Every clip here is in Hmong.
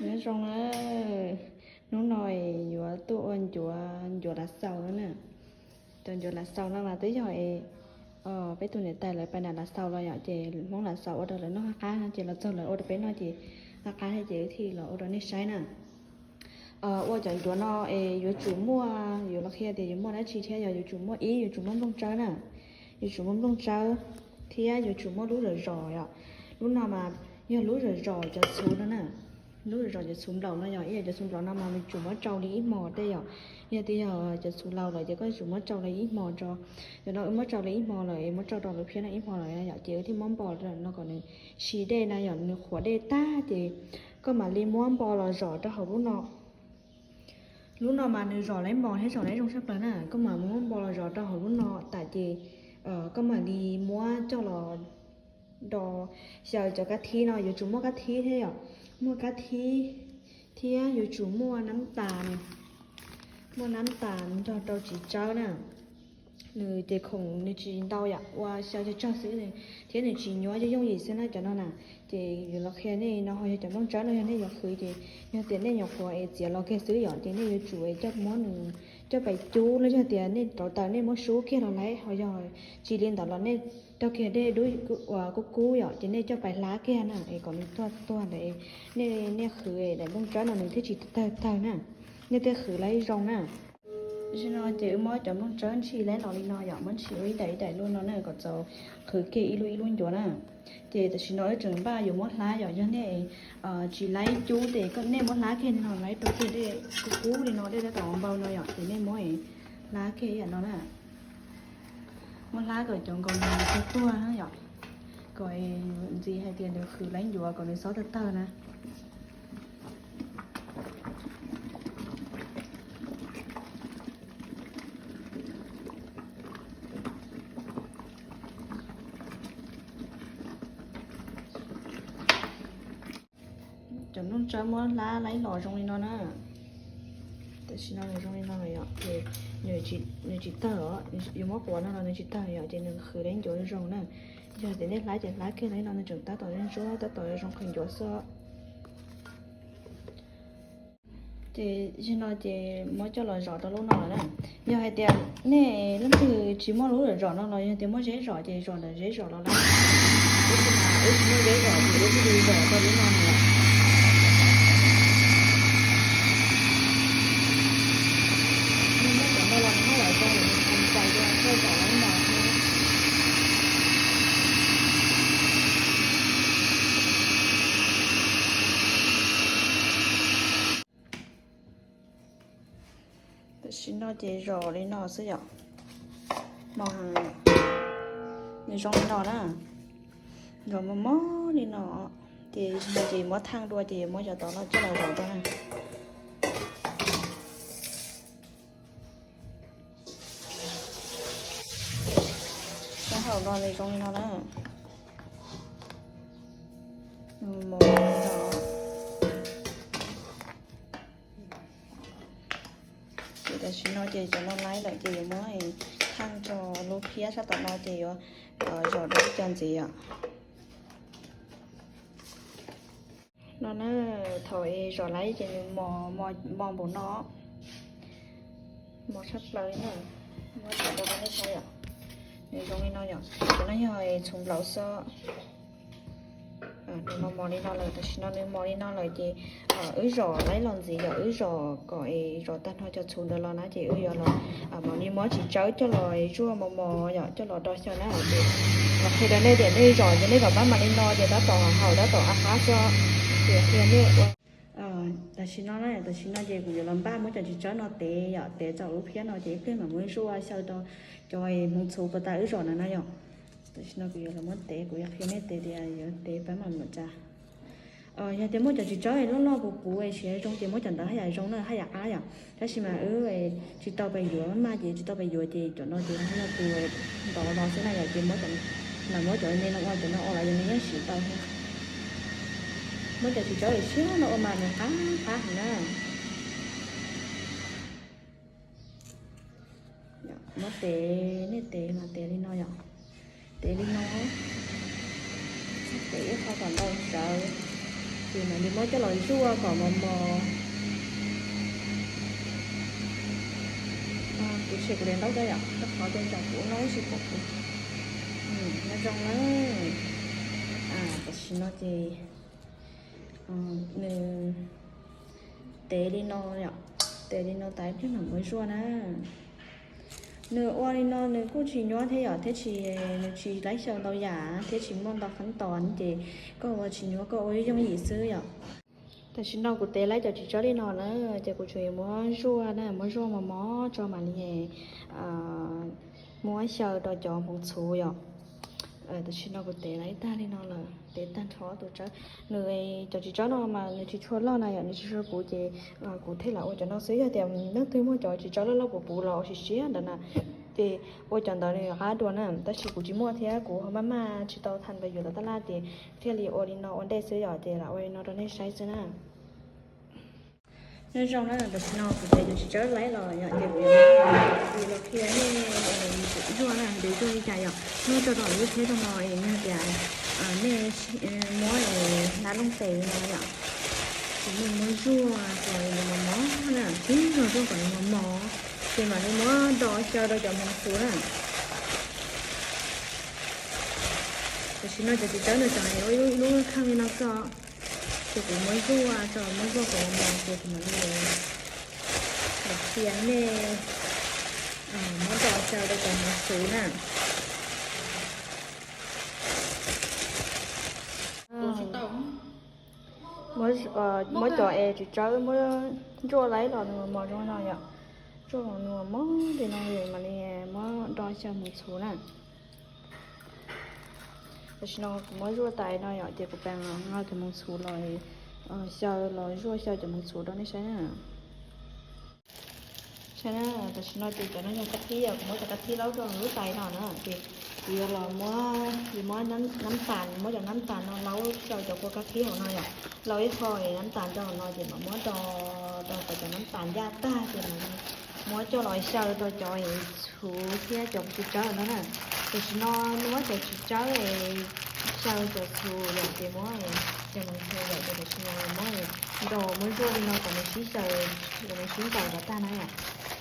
Nyob zoo na, hnub no yuav tuaj ua ncuav, ncuav lav xaus no na. Cov ncuav lav xaus no mas twb yog es peb tus niam tais lawv pais nram lav xaus los yom, ces Hmoob lav xaus ua rau lawv noj qab qab no ces los txog lawv ua rau peb noj ces qab qab thiab ces wb thiaj los ua rau nej saib na. Ua cov ncuav no es yuav tsum muaj, yuav los qhia tias yuav muaj dab tsi thiab yog yuav tsum muaj, ib yuav tsum muaj nplooj tsawb na, yuav tsum muaj nplooj tsawb thiab yuav tsum muaj lub zom zos yom. Lub no mas yog lub zom zos cov txhuv no na. Lub zom zos cov txhuv nplaum no yog ib yam cov txhuv nplaum no mas nws tsum muab tsau li ib hmos tej yom. Yog tias yog cov txhuv laus lawm ces koj tsum muab tsau li ib hmos tso. Cov no wb muab tsau li ib hmos lawm es muab tsau rau lawv phiab no ib hmos lawm yom, ces wb thiaj muab npo no kom nws si dej na yom, nws qhuav dej tag ces koj mam li muab npo los zom rau hauv lub no. Lub no mas nws zom laib mos thiab zom laib zoo tshaj plaws na, koj mam muab npo los zom rau hauv lub no tas ces koj mam li muab coj los do xyaw cov kab thib no, yuav tsum muaj kab thib thiab yom, muaj kab thib thiab yuav tsum muaj nab tas, muaj nab tas nrog rau txiv tsawb na. Nws ces khoom nws tsis ntau yom, ua xyaw tsawg tsawg xwb thiab nws tsis nyuab, yooj yooj yim xwb na cov no na. Ces yuav los qhia nej no ho yog cov nplooj tsawb no yog nej yuav qhwv ces yog tias nej nyuam qhuav es txiav los kiag xwb yom, ces nej yuav tsum coj muab nws coj pais cub los yog tias nej rauv taws nej muab sub kiag los lawm, ho yog tsis li ntawd los nej coj kiag dej dub uas kub kub yom, ces nej coj pais hlab kiag na es kom nws tuag tuag ntawd, nej, nej qhwv daim nplooj tsawb no nws thiaj tsis tawg tawg na, nej thiaj qhwv laib zoo na. Tam sim no ces wb muab cov nplooj tsawb ntshis laib los li no yom, muab ntshis ua ib daim ib daim luaj no na kom txaus qhwv kiag ib lub ib lub ncuav na. Ces tam sim no wb tseem npaj yuav muab hlab yom, yog nej tsis laib cub ces nej muab hlab kiag li no, laib rau kiag dej kub kub li no, dej tab tom npau no yom, ces nej muab hlab kiag ib yam no na. Muab hlab kom cov nkaus no tuag tuag yom, kom ntxiv hais tias nws qhwv laib ncuav kom nws xob tawg tawg na. Cov nplooj tsawb muab hlab laib los zoo li no na. Tam sim no nws zoo li no lawm yom, ces nws tsis tawg os, yuav muab quav no los nws tsis tawg yom, ces nws qhwv laib ncuav zoo na. Yog tias nej hlab ces hlab kiag li no nws tseem tab tom ntsuab tab tom zoo qhwv ncuav xwb. Ces zaum no ces muab coj los zom rau lub no lawm na. Yog hais tias nej leej twg tsis muaj lub zom zom no los yog tias muaj zeb zom ces zom ntawm zeb zom los lawm. Wb tsis muaj zeb zom ces wb thiaj li zom rau lub no lawm. Muab cov no los muab lawm rau nws txais rau koj zom lawm no thiab. Tam sim no ces zom li no xwb yom. Mos heev, nws zoo li no na, zom mos mos li no. Ces zaum no ces muab thaij dua ces muab cov tod no coj los zom rau na. Sab hauv no nws zoo li no na. Mos mos li no. Ces tam sim no ces cov no laib lawm ces yuav muab thaij rau lub phiab sab tom no ces yuav zom rau ib co ntxiv yom. No na, thaum es zom laib ces nws mos, mos npaum no, mos tshaj plaws li na. Muab tso rau nej saib yom, nws zoo li no yom. Cov no yog txhuv nplaum xwb. Nws mos mos li no lawm, tam sim no nws mos li no lawm ces wb zom laib los ntxiv yom, wb zom kom es zom tag nrho cov txhuv ntawd los na ces wb yuav los mam li muab txiv tsawb coj los zuaj mos mos yom, coj los do xyaw na. Ces los qhia rau nej tias nej zom ces nej zom pab mam li no ces tab tom haum tab tom av qab xwb. Ces qhia nej ua. Tam sim no na, tam sim no ces kuv yuav los npaj muab cov txiv tsawb no tev yom, tev txog lub phiab no ces ib pliag mam muab zuaj xyaw rau cov hmoov txhuv puas tas wb zom na na yom. Tam sim no kuv yuav los muab tev, kuv yuav qhia nej tev tias yuav tev pab mam mus tsa. Yog tias muaj cov txiv tsawb loj loj puv puv siav zoo ces muab cov ntawd haj yam zoo na, haj yam qab yom. Tab sis mas wb tsis tau pais yuav maj ces tsis tau pais yuav ces cov no ces yog tus ntov no xwb na yom, ces muab cov, lam muab cov me no ua, cov no ua los yog nws yeej siav tau thiab. Muab cov txiv tsawb siab no ua mas nws qab qab heev na. Muab tev, nej tev mas tev li no yom. Tev li no, tev ib qho kom ntau sawv. Ces mam li muab coj los zuaj kom mos mos. Kuv tshem kuv daim ntaub cov yom, rau qhov tej zaum kuv ua no ib tsis pom kuv. Nyob zoo na. Tam sim no ces nws tev li no yom, tev li no tas ib pliag mam muab zuaj na. Nws ua li no nws kuj tsis nyuaj thiab yom, thiab tsis, nws tsis laib xyaw ntau yam thiab tsis muaj ntau qhab tos ces koj ua tsis nyuaj, koj ua yooj yim xwb yom. Tam sim no kuv tev laib cov txiv tsawb li no na, ces kuv tseem yuav muab zuaj na, muab zuaj mos mos tso mam li muab xyaw rau cov hmoov txhuv yom. Tam sim no kuv tev laib tag li no lawm, tev tag nrho tus tsawb. Nws, cov txiv tsawb no mas nws tsis tshua loj na yom, nws tsis tshua puv ces kuv thiaj lam ua cov no xwb. Yog tias leej twg muaj cov txiv tsawb loj loj puv puv los ua siav siab ntawd na, ces ua cov ntawd nws qab dua na, tab sis kuv tsis muaj thiab kuv ho maj maj tsis tau tha npawg yuav tau taj laj ces thiaj li ua li no ua ntej xwb yom, ces lam ua li no rau nej saib xwb na. Nyob zoo na, tam sim no kuv tev cov txiv tsawb laib los yom, ces kuv yuav los qhia nej zuaj na, ntev zuaj li cas yom. Nws tso rau lub tsheb rau no es yog tias nej muab hnab looj tes no yom, ces nej muab zuaj kom nws mos mos na, tib zuag zuaj kom nws mos mos, ces mam li muab do xyaw rau cov hmoov txhuv na. Tam sim no cov txiv tsawb nws tseem ua ib lub kheej li no tso, ces kuv muab zuaj tso, muab zuaj kom mos mos ces kuv mam li los qhia nej muab do xyaw rau cov hmoov txhuv na. Muab cov es txiv tsawb muab zuaj laib los nws mos zoo no yom. Zuaj los nws mos li no ces mam li muab do xyaw hmoov txhuv na. Tam sim no kuv muab zuaj tas no yom, ces kuv pheej nqa cov hmoov txhuv los xyaw, los zuaj xyaw cov hmoov txhuv rau nej saib na. Saib na, tam sim no ces cov no yog kab thib, kuv muab cov kab thib laub rau lub tais no na, ces kuv yuav los muab, yuav muab nab tas, muab cov nab tas no laub xyaw cov kua kab thib hauv no yom. Laub ib qho nab tas rau hauv no ces mam muab do, do kom cov nab tas yaj tag ces mam muab coj los xyaw rau cov txhuv thiab cov txiv tsawb no na. Tam sim no muab cov txiv tsawb xyaw cov txhuv yom, ces muab cov hmoov txhuv yom, ces tam sim no muab do muab zuaj li no kom nws sib xyaw, kom nws sib ntaus rov tag na yom.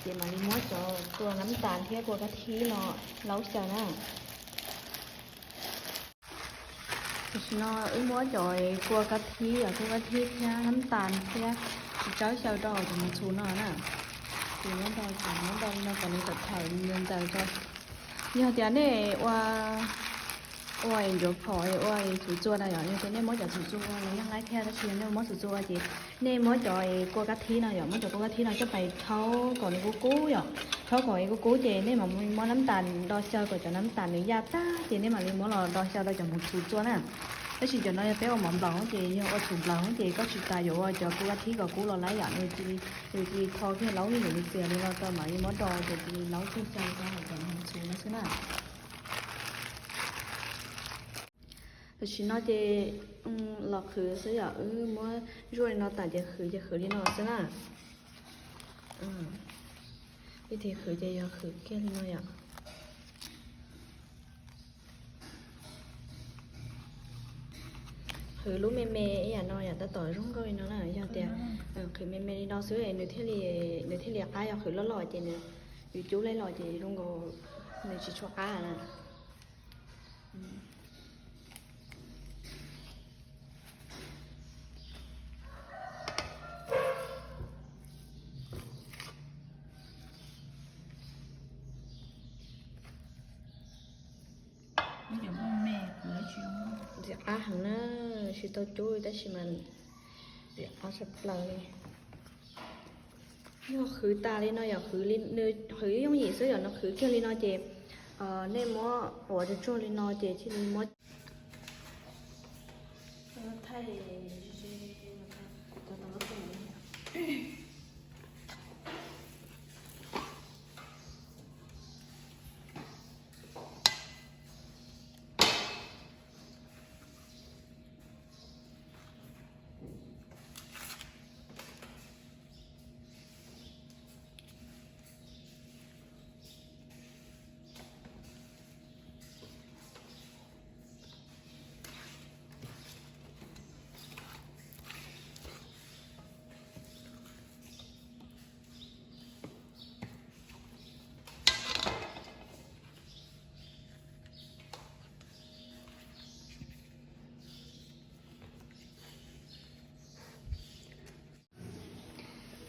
Ces mam li muab cov kua nab tas thiab kua kab thib no laub xyaw na. Tam sim no wb muab cov kua kab thib, kua kab thib thiab nab tas thiab txiv tsawb xyaw rau cov hmoov txhuv no na. Ces muab do, muab do li no kom nws tawm thawm nws ntaws tso. Yog tias nej ua, ua es ntsuav phom es ua es txhuv txua na yom, yog tias nej muab cov txhuv txua los yeej laib thiab, tab sis yog nej muab txhuv txua ces nej muab cov kua kab thib no yom, muab cov kua kab thib no coj pais rhaub kom nws kub kub yom. Rhaub kom nws kub kub ces nej mam muab nab tas do xyaw kom cov nab tas nws yaj tag ces nej mam li muab los do xyaw rau cov hmoov txhuv txua na. Tab sis cov no yog peb ua mov nplaum ces yog ua txhuv nplaum ces koj tsis tas yuav ua cov kua kab thib kom kub los laib yom, nws cia li tho kiag laub nws txias li no rau mam li muab do ces cia li laub kiag xyaw rau hauv cov hmoov txhuv no xwb na. Tam sim no ces los qhwv xwb yom, wb muab zuaj li no tas ces qhwv ces qhwv li no xwb na. Ib txhia qhwv ces yog qhwv kiag li no yom. Qhwv lub me me ib yam no yom, tab tom zoo nkauj li no na. Yog tias qhwv me me li no xwb nws thiaj li, nws thiaj li qab, yog qhwv loj loj ces nws, yus cub laib los ces zoo nkaus nws tsis tshua qab na. Ntxim qab heev na, tsis tau cub tab sis mas ntxim qab tshaj plaws li. Yog qhwv tas li no yom, qhwv li, nws qhwv yooj yim xwb yom, nws qhwv kiag li no ces nej muab quav tsuag tsuag li no ces thiaj li muab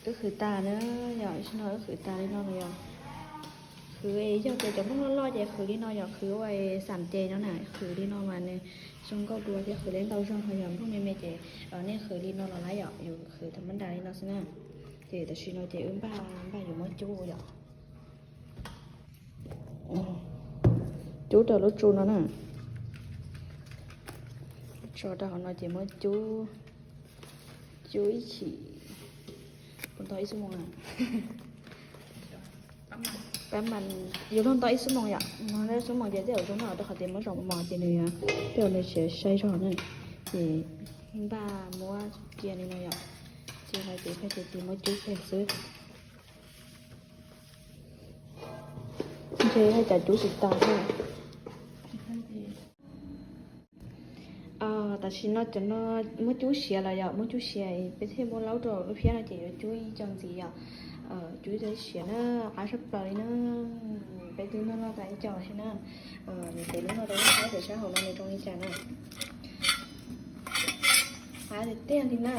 Wb qhwv tas na yom, tam sim no wb qhwv tas li no lawm yom. Qhwv yog tias cov nplooj loj loj ces qhwv li no yom, qhwv ua xam ces no na, qhwv li no mas nws zoo nkauj dua thiab qhwv tau ntau zog, ho yog nplooj me me ces nej qhwv li no los lawm yom, yus qhwv tham ma nra li no xwb na. Ces tam sim no ces wb npaj, npaj yuav muab cub yom. Cub rau lub tsu no na. Tso rau hauv no ces muab cub, cub ib chim, puas tau ib xuab moos na? Pab mas yuav luag tau ib xuab moos yom, no ib xuab moos ces tej zaum zoo no rau qhov tias muab zaum mos ces nws, tej zaum nws siav sai zog na. Ces npaj muab cia li no yom, cia li ces peb ces muab cub kiag xwb. Ntshe haj cov cub tsis tas thiab. Tam sim no cov no muab cub siav lawm yom, muab cub siav peb thiaj muab laub rau lub phiab no ces yuav cub ib co ntxiv yom. Cub ib co siav na, qab tshaj plaws li na. Peb twb noj noj tas ib co thiab na. Ces lub no rau lub qab ces saib hauv no nws zoo li cas na. Qab tiag tiag li na.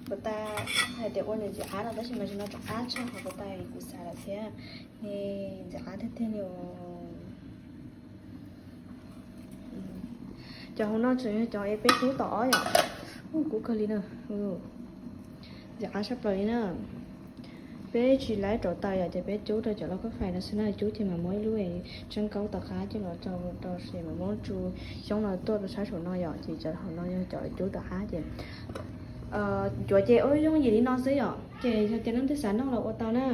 Puas tas hais tias ua nws ntxim qab no tab sis mas tam sim no tseem qab tshaj qhov puas tas kuv xav lawm thiab. Nws ntxim qab tiag tiag li os. Cov hauv no tseem yog cov es peb cub tom ob yom. Ub, kub kawg li na. Ntxim qab tshaj plaws li na. Peb tsis laib rauv taws yom, ces peb cub rau cov lauj kaub fais no xwb na, cub ces mam muab ib lub tseeb kaub tom qab coj los rau rau ces mam muab tsu xyoob no tuaj rau sab saum no yom, ces cov hauv no yog cov cub tom qab ces cuav ces ua yooj yim li no xwb yom, ces yog tias leej twg xav noj los ua tau na.